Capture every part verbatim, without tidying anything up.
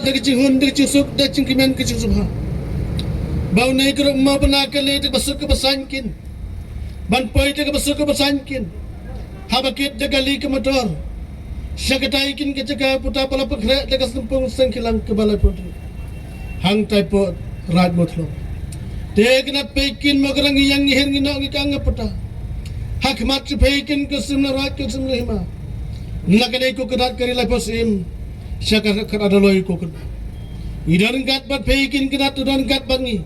da ka jinghun, da ka jingsuk, da ka jingkmen, ka jingsuk ha. Ba une ka rukom ma bana ka leh da ka basuk ka basaiñ kin. Ban poi da ka basuk ka basaiñ kin. Haba kit da ka kali ka motor. Sha katai kin ka jaka puta ba la pynkhreh da ka sempung seng kilang ka balai pun. Hangtai po Raid Mawthlong. Te kynat pei kin mo ka rang ngi ïang ngi her ngi noh ngi kang ngi puta. Ha khmat shi pei kin ka sim na raid ka sim na hima. Na ka dei ko kynat ka ri lai pos im. Sha ka khat adaloi ko kynat. Ngi don gat bat pei kin kynat tu don gat bat ngi.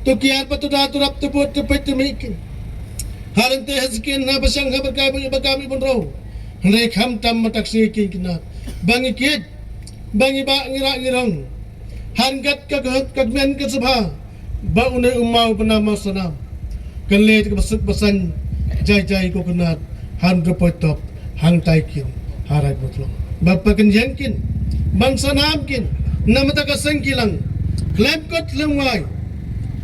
Tu kiar pat tu da tu rap tu bot tu peit tu mei kin. Haran te ha sikin ha bashang ha bakam i bakam i bun rau. Hynrei kham tam matak si kin kynat. Ba ngi kit. Ba ngi ba ngi ra ngi rong. Han gat ka ka ka men ka sabha. Ba une u maw bana maw sanam. Kan le ka basuk basan jai jai ko kynat. Han ka poi top. Hangtai kin. Harai Mawthlong. Ba pa kan jeng kin. Ban sanam kin. Na mata ka seng kilang. Klem kot klem wai.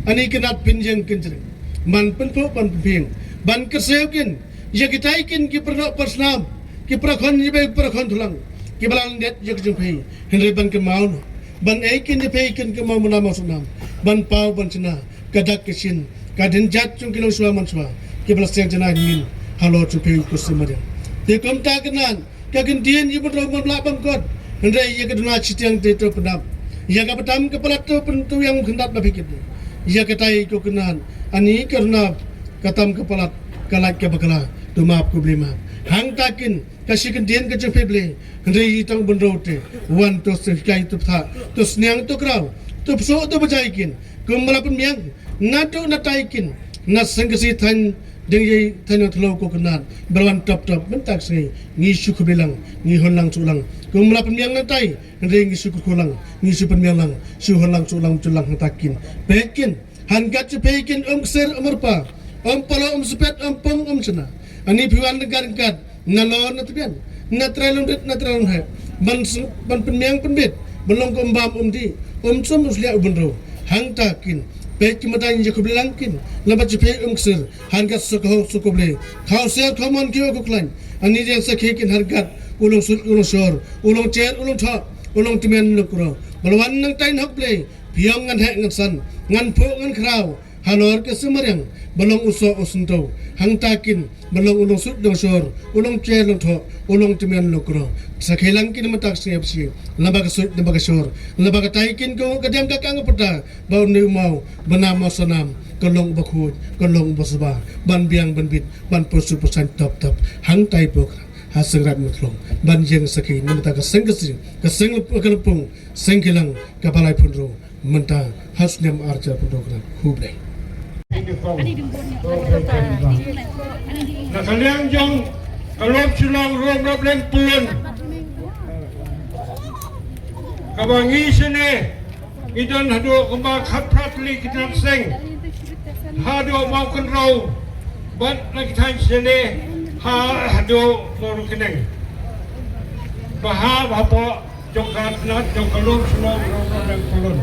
Ani kynat pynjeng kin jring. Ban pynpok ban pynping. Ban kyrsiew kin. Ïa kitai kin ki pyrnok pyrsnam, ki pyrkhon ïa bei pyrkhon thulang, ki ba la lyndet ïa ka jingpei, hynrei ban kynmaw noh, ban ei kin ïa pei kin kynmaw mynna maw sanam, ban paw ban chna, ka dak ka shin, ka dien jat jong ki longshuwa manshuwa, ki ba la seng chna ïa min, halor jingpei ko sumariang. Te kumta kynat, ka kyntien ïa ban rong ban lah ban kot, hynrei ïa ka duna shitiang te to pyndap, ïa ka batam ka palat to pyn to ïang khyndat na phikit. Ïa katai ko kynat, ani ka duna ka tam ka palat, ka lait ka bakla, to map ko Blei map. Hangta kin, ka shi kyntien ka jingpei Blei, hynrei i tang bun rau te, wan to sngewsih to ptha, to sniang to kraw, to pso to bajai kin, kum ba la pynmiang, na to na tai kin, na seng ka si than, deng yei than na thlo ko kynat, ba la wan top top, mynta ka sngi, ngi shu khublei lang, ngi hun lang shu lang, kum ba la pynmiang na tai, hynrei ngi shu kyrkhu lang, ngi shu pynmiang lang, shu hun lang shu lang, shu lang hangta kin, peit kin, Han gat shi pei kin um ksir um rpa, um palo um spet um pung um shna. Ani phi wan ryngkat ryngkat, na lor na tbian, na trai lum rit na trai lum heh. Ban s-, ban pynmiang pynbit, ban long kum bam um dih, um sum um sliak u bynriew. Hangta kin, peit ki mata ngi khublei lang kin, laba shi pei um ksir, han gat suk hok suk khublei. Khaw ser khawmon ki wa khuklaiñ. Ani jeng sakhi kin han gat, u long sut u long shor, u long cher u long thoh, u long tymmen u long kro. Ba la wan nangtai na hok Blei, Phi ong ngan heh ngan san, ngan phuh ngan khraw, halor ka sumariang, ba long u soh u syntiew, hangta kin, ba long u long sut long shor, u long cher long thoh, u long tymmen long kro. Sa kheilang kin mynta ka sngi ba shi, laba ka sut, laba ka shor, laba ka tai kin ko ka diang ka kang ka pyrta, ba une u maw, ba na maw sanam, ka long ba khuid, ka long ba sba, ban biang ban bit, ban pyrsu pyrsan top top, hangtai pok, ha seng Raid Mawthlong, ban jeng sakhi, na mynta ka seng ka seng, ka seng ka lympung, seng kilang, ka balai pynro, Mynta ha snem ar hajar pyndoh khyndai. Khublei. Na ka liang jong ka lok Shillong Rom Rapleng Pyllun, kaba ngi shane ngi don haduh kumba khatphra tylli ki tnat seng, haduh Mawkynrew bad na ki thaiñ shane ha haduh Mawryngkneng. Ba hap hapoh jong ka tnat jong ka lok Shillong Rom Rapleng Pyllun.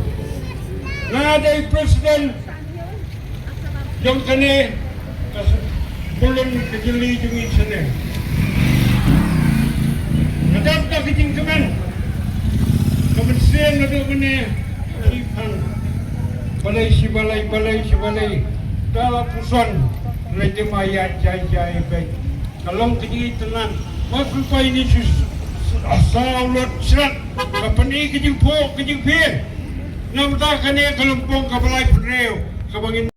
Nga dei president jong kane ka Pyllun ka jylliew jong ngi shane. Nga dap da ka jingkmen ka mynsiem naduh mynne. Shi pang balei shi balei, balei shi balei, da la puson lei te ma ïa jai jai beit. Ka long ka jingitynnad. Wat pynpai ni shu saw lot shrat. Ka pyni ka jingphuh ka jingphier. Namar kane ka lympung kaba lai pynriew kaba ngin